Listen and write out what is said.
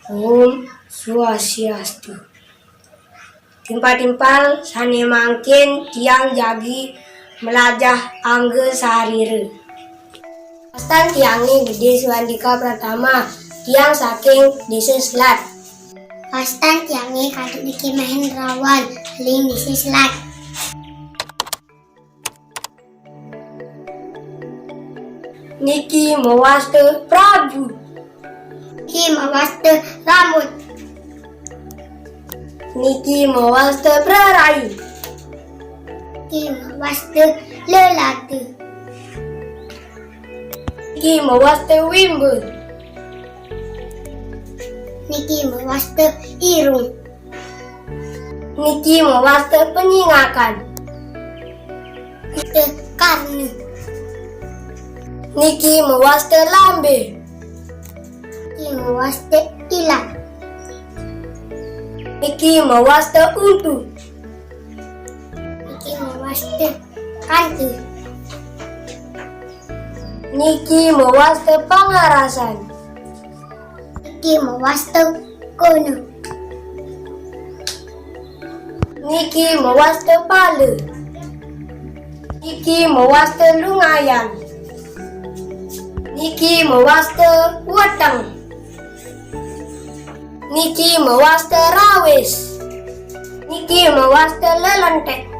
Om Swastiastu. Timpal-timpal sane mangkin tiang jagi melajah angga sarira. Pastan tiange Gede Suandika Pratama, tiang saking Desa Selat. Pastan tiange Kaduk Diki Mahendrawan, ling Desa Selat. Niki mewasta Prabu. Niki mewasta rambut. Niki mewasta Prarai. Niki mewasta lelaki. Niki mewasta Wimbe. Niki mewasta irung. Niki mewasta penyingakan. Niki karna. Niki mewasta lambe. Niki mewasta ilat. Niki mewasta untu. Niki mewasta kanti. Niki mewasta pangarasan. Niki mewasta kono. Niki mewasta pala. Niki mewasta lungayan. Niki mewasta weteng. Niki mewasta rawis. Niki mewasta lelentek.